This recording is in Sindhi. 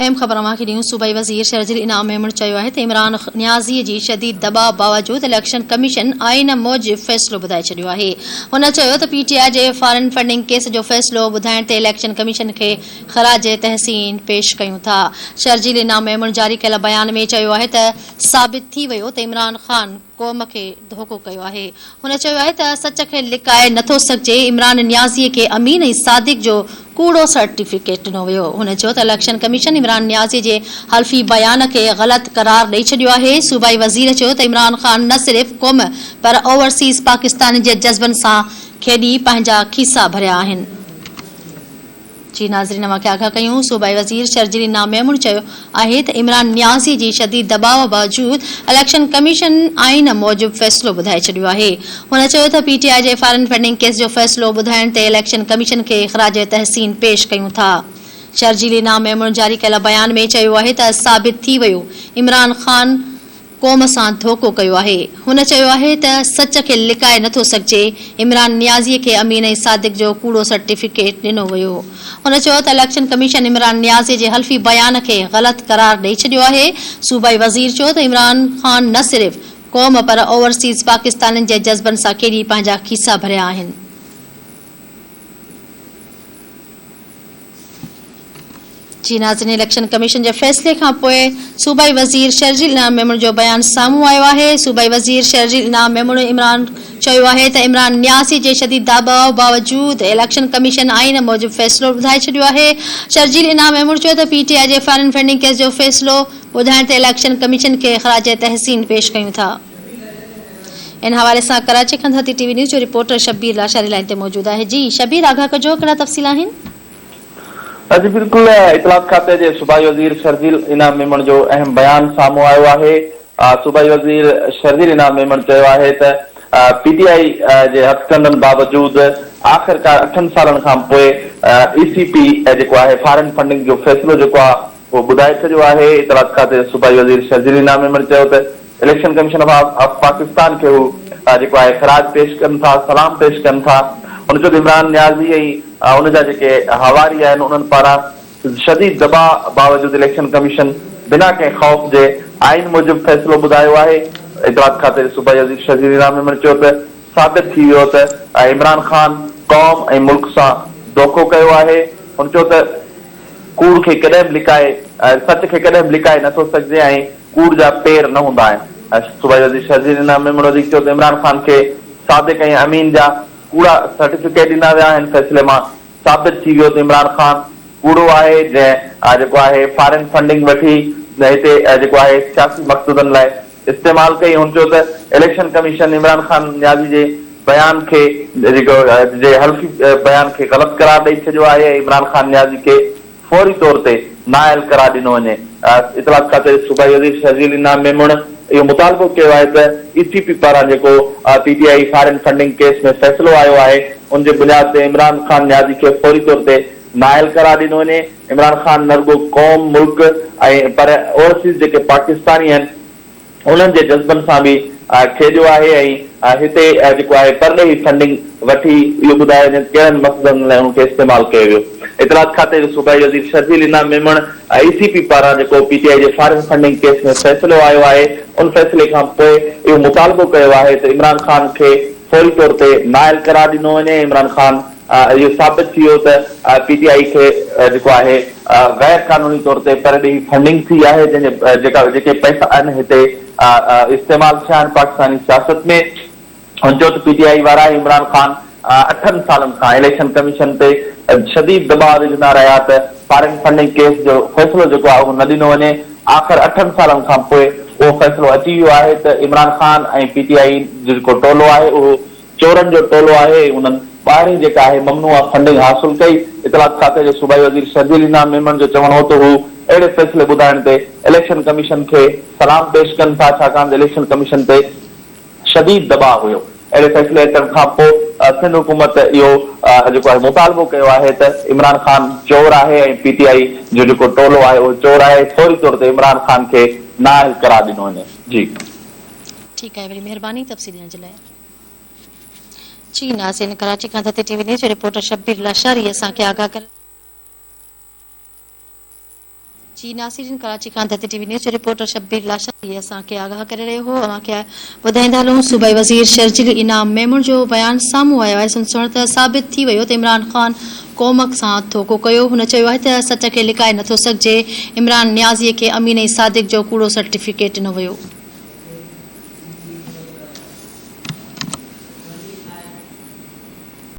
اهم خبر اوهان کي ڏيون، صوبائي وزير شرجيل انعام ميمڻ چيو آهي ته عمران نيازي جي شديد دٻاء باوجود اليڪشن ڪميشن آئين موجب فيصلو ٻڌائي ڇڏيو آهي. هن چيو ته پي ٽي آء جي فارن فنڊنگ ڪيس جو فيصلو ٻڌائڻ تي اليڪشن ڪميشن کي خراج تحسين پيش ڪيون ٿا. شرجيل انعام ميمڻ جاري ڪيل بيان ۾ چيو آهي ته ثابت ٿي ويو ته عمران خان قوم کي ڌوڪو ڪيو آهي. هن چيو آهي ته سچ کي لڪائي نٿو سگهجي، عمران نيازي کي امين ۽ صادق جو ڪوڙو سرٽيفڪيٽ ڏنو ويو. هن چيو ته اليڪشن ڪميشن عمران نيازي جي حلفي بيان کي غلط قرار ڏئي ڇڏيو آهي. صوبائي وزير چيو ته عمران خان نه صرف قوم پر اوورسيز پاڪستانين جي جذبن سان کيڏي پنهنجا کيسا ڀريا آهن. جي ناظرين اوهان کي آگاهه ڪيون صوبائي وزير شرجيل انعام ميمڻ چيو آهي ته عمران نيازي جي شديد دٻاء باوجود اليڪشن ڪميشن آئين موجب فيصلو ٻڌائي ڇڏيو آهي هن چيو ته پي ٽي آء جي فارن فنڊنگ ڪيس جو فيصلو ٻڌائڻ تي اليڪشن ڪميشن کي خراج تحسين پيش ڪيون ٿا شرجيل انعام ميمڻ جاري ڪيل بيان ۾ چيو آهي ته ثابت ٿي ويو عمران خان قوم سان ڌوڪو ڪيو آهي. هن چيو آهي ته سچ کي لڪائي نٿو سگهجي، عمران نيازي کي امين ۽ صادق جو ڪوڙو سرٽيفڪيٽ ڏنو ويو. هن چيو ته اليڪشن ڪميشن عمران نيازي جي حلفي بيان کي غلط قرار ڏئي ڇڏيو آهي. صوبائي وزير چيو ته عمران خان نه صرف قوم پر اوورسيز پاڪستانين جي جذبن سان کيڏي پنهنجا کيسا ڀريا آهن. جي ناظرين اليڪشن ڪميشن جي فيصلي کان پوء صوبائي وزير شرجيل انعام ميمڻ جو بيان سامهون آيو آهي صوبائي وزير شرجيل انعام ميمڻ عمران چيو آهي ته عمران نيازي جي شديد دٻاء باوجود اليڪشن ڪميشن آئين موجب فيصلو ٻڌائي ڇڏيو آهي شرجيل انعام ميمڻ چيو ته پي ٽي آء جي فارن فنڊنگ ڪيس جو فيصلو ٻڌائڻ تي اليڪشن ڪميشن کي خراج تحسين پيش ڪيون ٿا ان حوالي سان ڪراچي کان ڌرتي ٽي وي نيوز جو رپورٽر شبير لاشاري لائين تي موجود آهي جي شبير آگاهه ڪجو ڪهڙا تفصيل آهن. جي بلڪل اطلاعات کاتي جي صوبائي وزير شرجيل انعام ميمڻ جو اهم بيان سامهون آيو آهي صوبائي وزير شرجيل انعام ميمڻ چيو آهي ته پي ٽي آء جي هٿڪنڊن باوجود آخرڪار اٺن سالن کان پوء اي سي پي جيڪو آهي فارن فنڊنگ جو فيصلو جيڪو آهي اهو ٻڌائي ڇڏيو آهي. اطلاعات کاتي جي صوبائي وزير شرجيل انعام ميمڻ چيو ته اليڪشن ڪميشن آف پاڪستان کي هو جيڪو آهي خراج پيش ڪن ٿا، سلام پيش ڪن ٿا. هن چيو ته عمران نيازي ۽ ان جا جيڪي حواري آهن انهن پاران شديد دٻاء باوجود اليڪشن ڪميشن بنا ڪنهن خوف جي آئين موجب فيصلو ٻڌايو آهي. اطلاعات کاتي جي صوبائي وزير شرجيل انعام ميمڻ چيو ته ثابت ٿي ويو ته عمران خان قوم ۽ ملڪ سان دوکو ڪيو آهي. هن چيو ته ڪوڙ کي ڪڏهن به لڪائي، سچ کي ڪڏهن به لڪائي نه ٿو سگهجي ۽ ڪوڙ جا پير نه هوندا آهن. صوبائي وزير شرجيل انعام ميمڻ وڌيڪ چيو ته عمران خان کي صادق ۽ امين جا ڪوڙا سرٽيفڪيٽ ڏنا ويا آهن، فيصلي مان ثابت ٿي ويو ته عمران خان ڪوڙو آهي، جنهن جيڪو آهي فارين فنڊنگ وٺي هتي جيڪو آهي سياسي مقصدن لاء استعمال ڪئي، هن چيو ته اليڪشن ڪميشن عمران خان نيازي جي بيان کي جيڪو جي حلفي بيان کي غلط قرار ڏئي ڇڏيو آهي ۽ عمران خان نيازي کي فوري طور تي نااهل قرار ڏنو وڃي. اطلاعات کاتي جي صوبائي وزير شرجيل انعام ميمڻ اهو مطالبو ڪيو آهي ته اي سي پي پاران جيڪو P T I foreign funding case ۾ فيصلو آيو آهي ان جي بنياد تي عمران خان نيازي کي فوري طور تي نااهل قرار ڏنو وڃي، عمران خان نه رڳو قوم، ملڪ ۽ پر اوورسيز جيڪي پاڪستاني آهن انهن جي جذبن سان به کيڏيو آهي ۽ هتي جيڪو آهي پرڏيهي فنڊنگ وٺي اهو ٻڌايو وڃي ته ڪهڙن مقصدن لاء ان کي استعمال ڪيو ويو. اطلاعات کاتي جي صوبائي وزير شرجيل انعام ميمڻ اي سي پي پاران جيڪو پي ٽي آء جي فارن فنڊنگ ڪيس ۾ فيصلو آيو آهي ان فيصلي کان پوء اهو مطالبو ڪيو آهي ته عمران خان کي فوري طور تي نااهل قرار ڏنو وڃي، عمران خان اهو ثابت ٿي ويو ته پي ٽي آء کي جيڪو آهي غير قانوني طور تي پرڏيهي فنڊنگ ٿي آهي جنهن جي جيڪا جيڪي پئسا آهن هتي استعمال ٿيا آهن پاڪستاني سياست ۾. هن چيو ته پي ٽي آء وارا ۽ عمران خان اٺن سالن کان اليڪشن ڪميشن تي شديد دٻاء وجهندا رهيا ته فارين فنڊنگ ڪيس جو فيصلو جيڪو آهي اهو نه ڏنو وڃي آخر اٺن سالن کان پوء اهو فيصلو اچي ويو آهي ته عمران خان ۽ پي ٽي آء جو جيڪو ٽولو آهي اهو چورن جو ٽولو آهي ۽ انهن ٻاهرين جيڪا آهي ممنوعه فنڊنگ حاصل ڪئي. اطلاعات کاتي جي صوبائي وزير شرجيل انعام ميمڻ جو چوڻ هو ته هو اهڙي فيصلي ٻڌائڻ تي اليڪشن ڪميشن کي سلام پيش ڪن ٿا ڇاڪاڻ ته اليڪشن ڪميشن تي شديد دٻاء هيو. اهڙي فيصلي اچڻ کان پوء سنڌ حڪومت اهو جيڪو آهي مطالبو ڪيو آهي ته عمران خان چور آهي ۽ پي ٽي آء جو جيڪو ٽولو آهي اهو چور آهي فوري طور تي عمران خان کي نااهل قرار ڏنو وڃي. جي. ٺيڪ آهي وڏي مهرباني تفصيل ڏيڻ جي لاء. جي ناظرين ڪراچي کان ڌتي ٽي وي نيوز جو رپورٽر شبير لاشاري اسان کي آگاهه ڪري. جي ناصرين ڪراچي کان ڌرتي ٽي وي نيوز جو رپورٽر شبير لاشاري اسان کي آگاهه ڪري رهيو هو اوهان کي ٻڌائيندا هلون صوبائي وزير شرجيل انعام ميمڻ جو بيان سامهون آيو آهي سندس چوڻ ته ثابت ٿي ويو ته عمران خان قوم سان ڌوڪو ڪيو هن چيو آهي ته سچ کي لڪائي نٿو سگهجي عمران نيازي کي امين ۽ صادق جو ڪوڙو سرٽيفڪيٽ ڏنو ويو.